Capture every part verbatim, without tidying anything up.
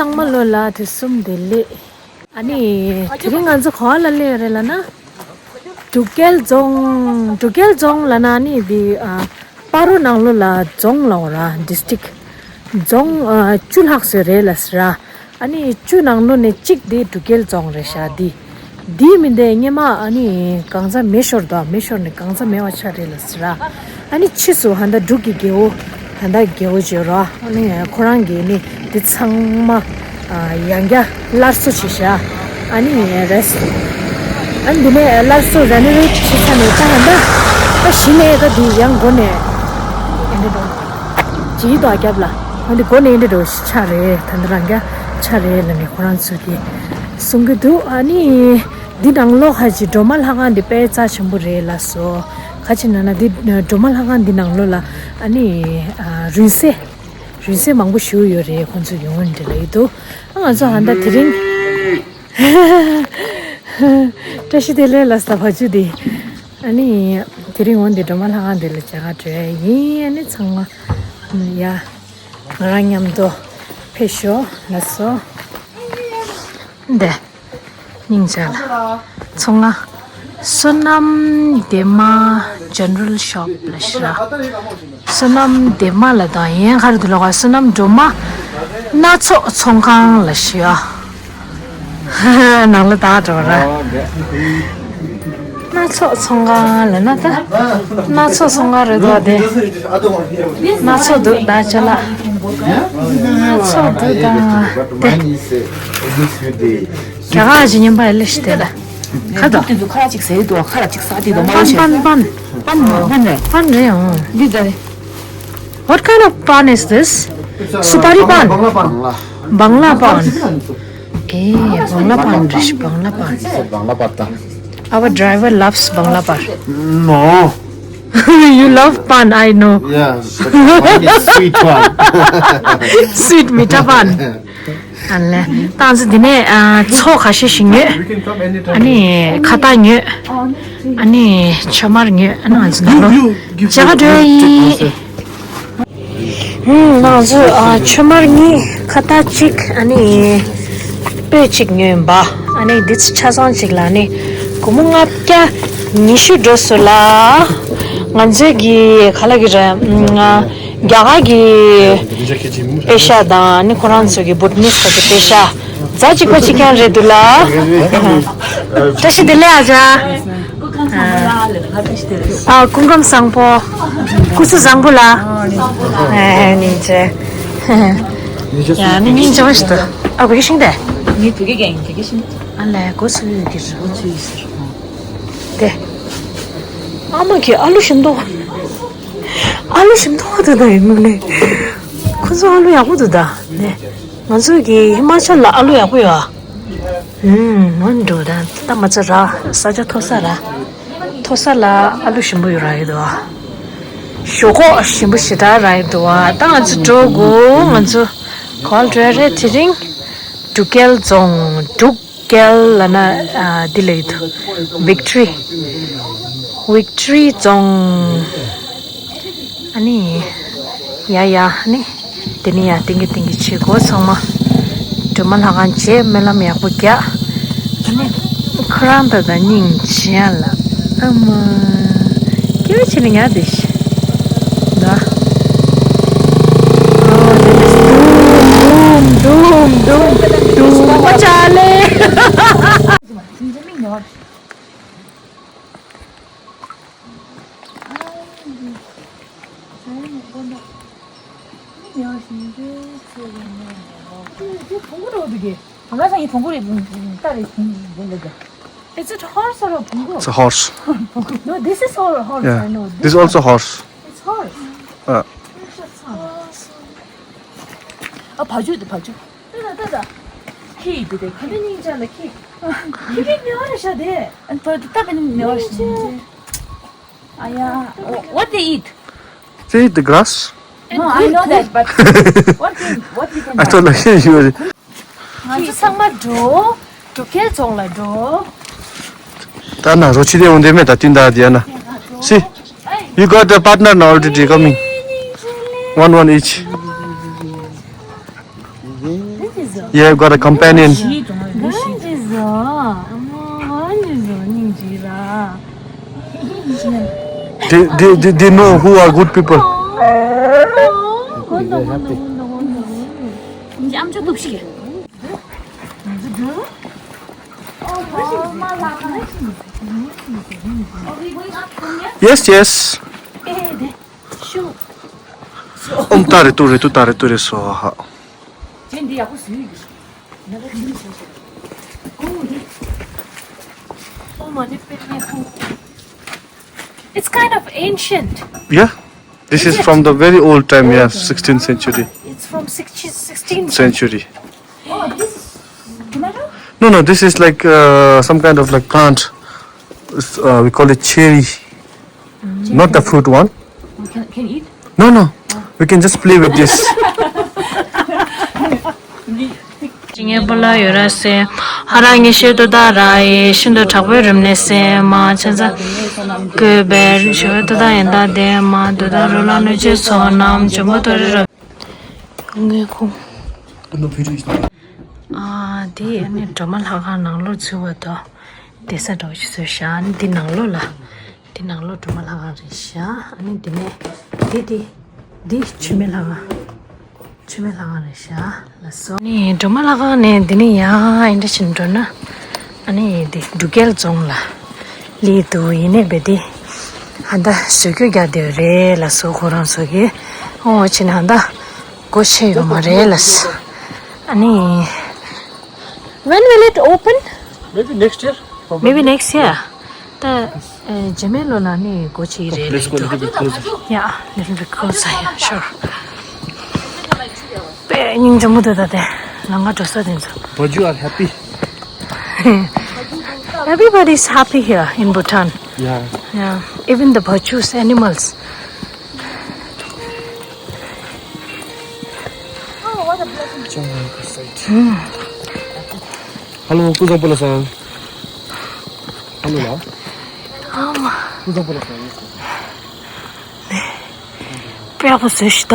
ཚང་མ་ལོ་ལ་དུས་གསུམ་བདེ་ལེགས། ཨ་ནི་དེ་རིང་ང་ཚོ་ག་པར་ལ་སླེབས་ཡོད་རེད་ལབ་ན། འབྲུག་རྒྱལ་རྫོང་། འབྲུག་རྒྱལ་རྫོང་ལབ་ན་ཨ་ནི་འདི་ཨ་སྤ་རོ་ནང་ལོགས་ལ་རྫོང་ལབ་ཡོད་ར། ཌིས་ཊིག་རྫོང་ཨ་བཅུ་ལྷག་ཙམ་རེད་ལབ་ཟེར་ར། ཨ་ནི་བཅུ་ནང་ལོགས་ནས་གཅིག་དེ་འབྲུག་རྒྱལ་རྫོང་རེད་ཤག་འདི། འདི་མིན་དེ་སྔོན་མ་ཨ་ནི་གང་ཟག་མེ་ཤོར་དང་མེ་ཤོར་ནས་གང་ཟག་མེད་པ་ཆགས་རེད་ལབ་ཟེར་ར། ཨ་ནི་ཕྱིས་སུ་ཧ་ད་འབྲུག་གི་རྒྱལ་པོ། ད་ལྟ་རྒྱལ་པོ་བྱོས་རོགས། ཨ་ནི་ཁོ་རང་གིས་ནི་འདི་ཚང་མ་ཡང་བསྐྱར་སླར་གསོ་བྱས་ཤག་ཨ་ནི་རེས། ཨ་ནི་འདི་ནས་སླར་གསོ་རེ་ནོ་ཝེ་ཊི་བྱས་ཚར་ནས་ད་ཧ་ད་ད་གཞི་ནས་ད་འདི་ཡང་སྒོ་ནས་ཨེ་འདྲ་འགྲོ་བྱེད་ཀྱི་འདུག་རྒྱབ་ལ། ཨ་ནི་སྒོ་ནས་ཨེ་འདྲ་འགྲོ་ཆགས་རེད། ད་འདི་རང་རྒྱ་ཆགས་རེད་ལབ་ནས་ཁོ་རང་ཚོ་གིས་གསུང་གི་འདུག་ཨ་ནི་འདི་ནང་ལོགས་ཧ་ཅི་སྒྲོལ་མ་ལྷ་ཁང་འདི་དཔེ་རྩ་ཆེན་པོ་རེད་ལབ་སོང་། ག་ཅི་ན་ན་འདི་སྒྲོལ་མ་ལྷ་ཁང་འདི་ནང་ལོགས་ལ་ཨ་ནི་རིང་བསྲེལ། རིང་བསྲེལ་མང་པོ་ཞིག་ཡོད་རེད། ཁོང་ཚོས་ཡོང་འདི་ལ་ཡོད་འདུག་ཨ་ང་ཚོ་ཧ་ད་དེ་རིང་བཀྲ་ཤིས་བདེ་ལེགས་ལ་ས་བ་ཅུ་དེ། ཨ་ནི་དེ་རིང་འོང་འདི་སྒྲོལ་མ་ལྷ་ཁང་འདི་ལ་མཇལ་ཁ་སྤྲོད་ཡིན། ཨ་ནི་ཚང་མ་ཡ་ང་རང་མཉམ་དུ་ཕེབས་ཤོག་ལགས་སོ། འདི། སྙིང་རྗེ་ལ། ཚོང་ཁང་། བསོད་ནམས་བདེ་མ་ཇེ་ནེ་རལ་ཤོབ་ལབ་ཤག་བསོད་ནམས་བདེ་མ་ལབ་དང་ཡན་ག་རེ་འདུག་ལབ་ག་བསོད་ནམས་སྒྲོལ་མ་སྣ་ཚོགས་ཚོང་ཁང་ལབ་ཤག་ནང་ལ་ད་འགྲོ་ར། སྣ་ཚོགས་ཚོང་ཁང་ལབ་ན་ད། སྣ་ཚོགས་ཚོང་ཁང་རེད་འདུག་དེ། སྣ་ཚོགས་འདུག་ད་ཅ་ལག་སྣ་ཚོགས་འདུག་ད་དེ། རྒྱ་གར་གྱི་བརྙན་པར་ལས་ཤི་དེ་ལ། ཁ་དོག་དེ་ཚོ་ཁ་ལ་ཅིག་ཟེར་དུ་ཁ་ལ་ཅིག་ཟ་དེ་དུ་མ་པན་པན་པན། པན་པན་པན་རེད། པན་རེད་ཨང་། འདི་ད་རེད། What kind of pan is this? Supari pan? Bangla pan. Eh, Bangla pan, Rish, Bangla pan. Bangla pan. Our driver loves Bangla pan. No. You love pan, I know. Yeah, but pan is sweet pan. Sweet, meetha pan. ཨ་ལས། ད་ང་ཚོ་འདི་ནས་ཨ་མཚོ་ཁ་ཤས་ཤིག་ཉོས། ཨ་ནི་ཁ་བཏགས་ཉོས། ཨ་ནི་མཆོད་མར་ཉོས། ཨ་ནི་ང་ཚོ་ནང་ལོགས་མཇལ་ཁ་འགྲོ་ཡིན། ཧུམ། ང་ཚོ་ཨ་མཆོད་མར་གཉིས། ཁ་བཏགས་གཅིག་ཨ་ནི་སྤོས་གཅིག་ཉོས་ཡིན་པ། ཨ་ནི་འདི་ཚོ་ཆ་ཚང་གཅིག་ལ་ནི་སྒོར་མོ་ལྔ་བརྒྱ་ཉི་ཤུ་འགྲོ་སོང་ལ། ང་ཚོས་གི་ག་ལ་གི་རེད། རྒྱ་གར་གྱི་པེ་ཤ་དང་ནི་ཁོ་རང་ཚོ་གི་བུ་ཊི་ནི་སི་ཚོ་གི་པེ་ཤ་རྫ་གཅིག་པ་གཅིག་རྐྱང་རེད་འདུག་ལ། བཀྲ་ཤིས་བདེ་ལེགས་ཨ་ཅག་ཨ། སྐུ་ཁམས་བཟང་པོ། སྐུ་གཟུགས་བཟང་པོ་ལ། ཨ་ནི་ཅེ། ཡ་ནི་སྙིང་རྗེ་བ་ཞིག་འདུག་ཨ་བུ་གི་ཤིང་དེ། ངའི་བུ་གི་གན་བུ་གི་ཤིང་། ཨ་ལས་སྒོ་ཚུགས་ཡོད་ཀྱི་རེད། སྒོ་ཚུགས་ཡོད་ཟེར། དེ། ཨ་མ་གི་ཨ་ལུ་ཞིམ་མདོག་ཨ་ལུ་ཞིམ་མདོག་དེ་ད་ཡིན་ནམ་ལས། ཁོ་ཚོ་ཨ་ལུ་ཡག་པོ་འདུག་ད་ནས། ང་ཚོ་གི་ཧི་མ་ཅལ་ལ་ཨ་ལུ་ཡག་པོ་ཡོད་ཨ། ཧུམ། མ་འགྲོ་ད་ད་མ་ཚ་ར། ས་ཆ་མཐོ་ས་ར། མཐོ་ས་ལ་ཨ་ལུ་ཞིམ་པོ་ཡོད་ར་ཡོད་དོ་ཨ། ཞོག་ཁོག་ཞིམ་པོ་ཞེ་དྲག་ར་ཡོད་དོ་ཨ། ད་ང་ཚོ་འགྲོ་དགོས། ང་ཚོ་ག་པར་འགྲོ་ཡ་རེད་དེ་རིང་། འབྲུག་རྒྱལ་རྫོང་། འབྲུག་རྒྱལ་ལབ་ན་ཨ་འདི་ལ་ཡོད་དོ། ཝིག་ཊོ་རི། ཝིག་ཊོ་རི་རྫོང་། ཨ་ནི། ཡ་ཡ་ཨ་ནི། དེ་ནི་ཡ་ཏིང་གི་ཏིང་གི་བྱེད་སྒོ་ཚང་མ། སྒྲོལ་མ་ལྷ་ཁང་བཅས་སྨོན་ལམ་ཡག་པོ་རྒྱག་ཨ་ནི། ཁོ་རང་ད་ད་སྙིང་རྗེ་ལ། ཨ་མ། སྐྱེ་བ་ཆེ་ནི་ང་དེ་ཤི། ད། འོ་དེ་ནི་དུམ་དུམ་དུམ་དུམ་དུམ་པ་ཅ་ལེ། Is it horse or a bungo? It's a horse. No, this is all horse. Yeah. I know. This is also horse. It's horse. Uh. ཨ་བ་ཅུ་དེ་བ་ཅུ། ད་ད་ད་ད། ཁྱི་དེ་དེ་ཁྱི་དེ་སྙིང་རྗེ་ལ་ཁྱི། ཁྱི་དེ་མེ་བ་རེད་ཤག་དེ། ཨ་ད་ད་ད་མེ་བ་རེད་ཤག་ཨ་ཡ། What they eat? They eat the grass. No, I know that, but what they, what we can I thought like you were. ང་ཚོ་ཚང་མ་འགྲོ། འབྲུག་རྒྱལ་རྫོང་ལ་འགྲོ། ད་ན་རོ་ཆི་དེ་འོང་དེ་མེད་ད་ཏིན་ད་དེ་ན། See, you got a partner now already coming. One, one each. This is a Yeah, got a companion. They, they, they, they know who are good people. Yes, yes. ཨོམ་ཏ་རེ་ཏུ་རེ་ཏུ་ཏ་རེ་ཏུ་རེ་སོ་ཧ། It's kind of ancient. Yeah, this is from the very old time, yeah, sixteenth century. It's from sixteen, sixteen century. Oh, this is tomato? No, no, this is like uh, some kind of like plant. It's, uh, we call it cherry. Not the fruit one. Can, can eat? No, no. We can just play with this. ཅི་ངའི་བུ་ལ་ཡོད་ར་སེ། ཧ་ར་ངེ་ཤེས་ཏོ་ད་ར་ཡེ་ཤིན་ཏུ་དྲག་པོའི་རིམས་ནད་སེ་མ་ཆ་ཚ། ཀོས་བེར་ཞོ་ཏོ་ད་ཡན་ད་དེ་མ་དུ་ད་རུ་ལ་ནུ་ཅེ་སོ་ནམ་ཇོ་མོ་ཏོ་རི་ར། ངའི་ཁུང་། ཨ་དེ་ནི་སྒྲོལ་མ་ལྷ་ཁང་ནང་ལོགས་ཚུད་པ་དོ། བསྡད་ས་འདྲ་བོ་ཞིག་བཟོས་ཤག་ཨ་ནི་འདི་ནང་ལོགས་ལ། འདི་ནང་ལོགས་སྒྲོལ་མ་ལྷ་ཁང་རེད་ཤག་ཨ་ནི་འདི་ནས་འདི་འདི་འདི་མཆོད་མེ་ལྷ་ཁང་། མཆོད་མེ་ལྷ་ཁང་རེད་ཤག་ལགས་སོ། ཨ་ནི་སྒྲོལ་མ་ལྷ་ཁང་ནས་འདི་ནས་ཡང་ཨིན་འདྲ་བྱས་འགྲོ་ན། ཨ་ནི་འདི་འབྲུག་རྒྱལ་རྫོང་ལ་སླེབས་འདུག་ཡིན་ནའི་བས་འདི་ཧ་ད་བཟོ་བཀོད་རྒྱག་བསྡད་ཡོད་རེད་ལགས་སོ། ཁོ་རང་ཚོ་གིས་ཨོ་བྱས་ནས་ཧ་ད་སྒོ་ཕྱེ་ཡོད་མ་རེད་ལགས་སོ། ཨ་ནི། When will it open? Maybe next year. Probably. Maybe next year. ད་ཨེ་རྗེས་མའི་ལོ་ལ་ནི་སྒོ་ཕྱེ་གི་རེད། Let's go a little bit closer. Yeah, little bit closer. Yeah, sure. དཔེ་སྙིང་རྗེ་མོ་འདུག་ད་དེ་ལམ་ཁ་འགྲོ་ས་དེ་ཚོ། Baju are happy. Everybody is happy here in Bhutan. Yeah. Yeah, even the Bajus, animals. Oh, what a blessing. Hello, ཀུན་བཟང་པོ་ལགས་སོ། Hello ལགས། ཨ་མ། ཀུན་བཟང་པོ་ལགས་སོ། དཔེ་ཡག་པོ་བཟོས་ཤག་ད།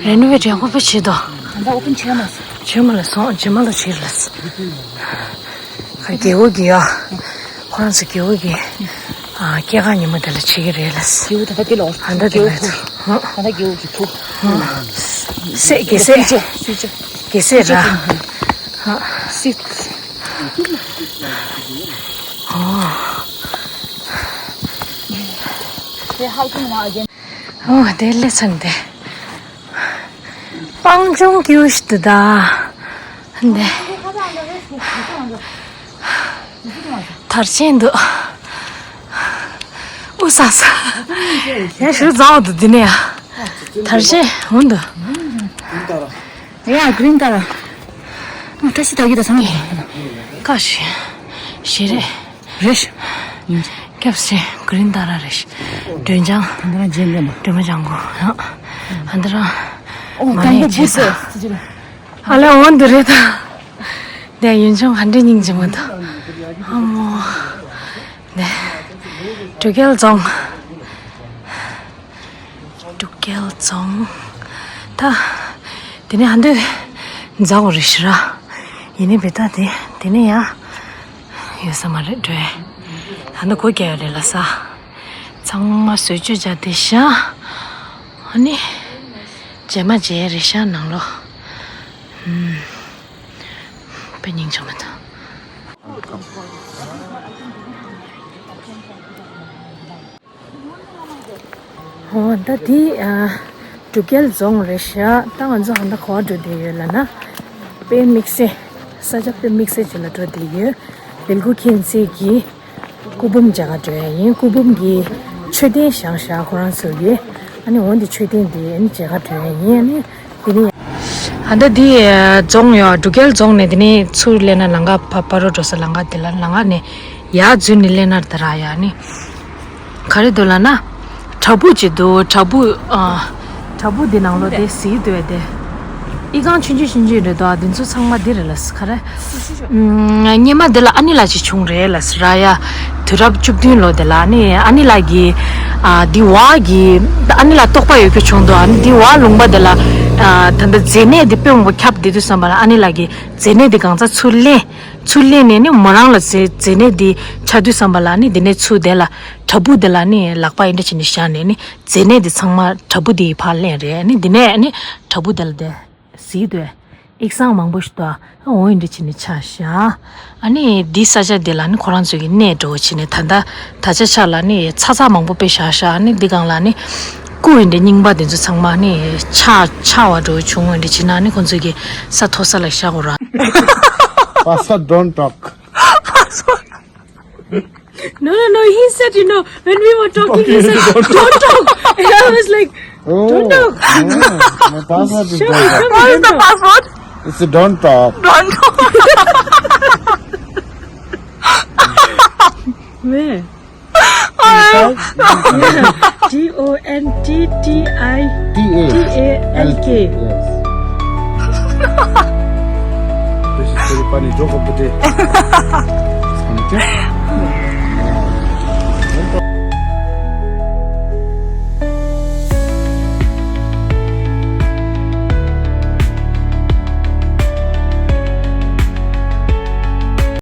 རེ་ནོ་ཝེ་ཊི་ཡག་པོ་དཔེ་བྱས་ད། ད་ལྟ་ཨོ་པན་བྱས་མ་སོང་། བྱས་མ་ལ་སོང་། རྗེས་མ་ལ་བྱས་ལ་སོང་། ཁ་རྒྱལ་པོ་གི་ཡ། ཁོ་རང་ཚོ་རྒྱལ་པོ་གི་ཨ་སྐྱེས་སྐར་ཉིན་མོ་དེ་ལ་བྱེད་ཀྱི་རེད་ལ། རྒྱལ་པོ་ད་ལྟ་དེ་ལ་འོ། ཨ་ད་དེ་ལ་ཚོ། ད་ལྟ་རྒྱལ་པོ་གི་ཐུགས། སྲས་རྒྱལ་སྲས། སྲས་རྒྱལ་སྲས་ར། སྲས། ཨོ། དེ་ཧའི་ཀིང་ན་ཨ་གན། ཨོ་དེ་ལས་ཚང་དེ། སྤང་ལྗོངས་ཀྱི་ཡུལ་ཞིག་ཏུ་ད། འདི། དར་ཆེན་འདུག་ཨུ་ས་ས། ཡང་ཞུ་རྫ་འོ་འདུག་འདི་ནས་ཡ། དར་ཆེན་འོ་འདུག་ཡ་གྲིན་ཏ་ར། ཨ་བཀྲ་ཤིས་རྟགས་བརྒྱད་དང་ཚང་མ། ཀ་ཤི། ཞེ་རེ། རེ་ཤི། སྐྱབས་སེ་གྲིན་ཏ་ར་རེ་ཤི། སྒྲོལ་ལྗང་། ཧན་ད་ར་ཇེན་ལེ་མ། སྒྲོལ་མ་ལྗང་གུ་ཡང་། ཧན་ད་ར། ཨོ་མ་ནེ་ཀང་པོ་བྱེད་ས། ཨ་ལེ་འོ་འདི་རེད་ད། དེ་ཡུལ་ལྗོངས་ག་འདྲའི་སྙིང་རྗེ་མོ་འདུག་ཨ་མོ། དེ། འབྲུག་རྒྱལ་རྫོང་། འབྲུག་རྒྱལ་རྫོང་། ད། དེ་ནས་ཧ་འདོད་མཛའ་བོ་རེ་ཤི་ར། ཡིན་ནི་བེ་ད་དེ་དེ་ནས་ཡང་ཡོད་ས་མ་རེད་འགྲོ། ད་ནི་སྒོ་རྒྱག་ཡོད་རེད་ལ་ས། ཚང་མ་བཟོས་བཅོས་བྱ་དེ་ཤ། ཨ་ནི། རྗེས་མ་རྗེས་རེ་ཤ་ནང་ལོ། ཧུམ། དཔེ་སྙིང་རྗེ་མོ་འདུག་ཨོ་ད་དེ་ཨ། འབྲུག་རྒྱལ་རྫོང་རེད་ཤག་ད་ང་ཚོ་ཧ་ད་ག་པར་འགྲོ་བསྡད་ཡོད་ལབ་ན། དཔེ་དམིགས་བསལ། ས་ཆ་དཔེ་དམིགས་བསལ་ཅིག་ལ་འགྲོ་བསྡད་ཡོད། ལིལ་གུ་མཁྱེན་བརྩེ་གི་སྐུ་འབུམ་མཇལ་ག་འགྲོ་ཡ་ཡིན། སྐུ་འབུམ་གྱི་མཆོད་རྟེན་བཞེངས་ཤག་ཁོ་རང་ཚོ་གིས། ཨ་ནི་འོ་འདི་མཆོད་རྟེན་འདི་ཨ་ནི་མཇལ་ག་འགྲོ་ཡ་ཡིན། ཨ་ནི་འདི་ནི། ཨ་ད་འདི་རྫོང་ཡོད། འབྲུག་རྒྱལ་རྫོང་ནས་འདི་ནི་ཚུར་སླེབས་ན་ལམ་ཁ་ཕ་ཕ་རོ་འགྲོ་ས་ལམ་ཁ་འདི་ལ་ལམ་ཁ་ནས་ཡར་འཛུལ་ནས་སླེབས་ན་ད་ར་ཡ་ནི། ག་རེ་འདུག་ལབ་ན། བྲག་ཕུག་ཅིག་འདུག་བྲག་ཕུག་ཨ། བྲག་ཕུག་འདི་ནང་ལོ་དེ་གཟིགས་འདུག་བས་དེ། ཨི་ཁང་ཆུང་ཆུང་ཆུང་ཆུང་རེད་འདུག་ཨ། འདི་ཚོ་ཚང་མ་འདི་རེད་ལ་ག་རེ། ཨུམ། སྔོན་མ་འདི་ལ་ཨ་ནི་ལ་ཅིག་བྱུང་རེད་ལ་ར་ཡ། དུས་རབས་བཅུ་བདུན་ལོ་དེ་ལ་ནི་ཨ་ནེ་ལགས་ཀྱིས་ཨ་འདི་བ་གི་ཨ་ནེ་ལགས་རྟོགས་པ་ཡོད་རྒྱུ་བྱུང་འདུག་ཨ་ནི་འདི་བ་ལུང་པ་དེ་ལ་ཨ་ད་ལྟ་མཛེ་ནད་འདི་དཔེ་མང་པོ་ཁྱབ་བསྡད་དུས་ཙམ་པ་ལ་ཨ་ནེ་ལགས་ཀྱིས་མཛེ་ནད་འདི་གང་ཚ་ཚུར་ལེན། ཚུར་ལེན་ནས་ནི་མོ་རང་ལ་མཛེ་མཛེ་ནད་འདི་ཆགས་དུས་ཙམ་པ་ལ་ནི་འདི་ནས་ཚུར་དེ་ལ་བྲག་ཕུག་དེ་ལ་ནི་ལག་པ་ཡིན་འདྲ་བྱས་ནས་བཞག་ནས་ནི་མཛེ་ནད་འདི་ཚང་མ་བྲག་ཕུག་འདི་ཡི་ཕར་ལེན་རེད། ནི་འདི་ནས་ནི་བྲག་ཕུག་དེ་ལ་བསྡད། གཟིགས་དུས་ཡིག་ཚང་མང་པོ་ཞིག་འདུག་ཨ་འོ་འདི་འདྲ་བྱས་ནས་ཆགས་ཤག་ཨ་ནི་འདི་ས་ཆ་འདི་ལ་ནི་ཁོ་རང་ཚོ་གི་གནས་འགྲོ་བྱས་ནས་ད་ལྟ་ད་ཆ་ཆ་ལ་ནི་ཚ་ཚ་མང་པོ་དཔེ་བཞག་ཤག་ཨ་ནི་འདི་སྒང་ལ་ནི་སྐུ་འདི་འདྲ་རྙིང་པ་འདི་ཚོ་ཚང་མ་ནི་ཆག་ཆག་པ་འགྲོ་བྱུང་། འོ་འདི་འདྲ་བྱས་ན་ནི་ཁོ་ཚོ་གི་ས་མཐོ་ས་ལ་བཞག་དགོས་ར། Pastor, don't talk. No, no, no. He said, you know, when we were talking, he said, don't talk. And I was like, oh, don't talk. Oh, my password is don't talk. What is the password? It's a don't talk. Don't talk. Where? T O N T T I T A L K. Yes. This is very funny joke of the day. Thank you.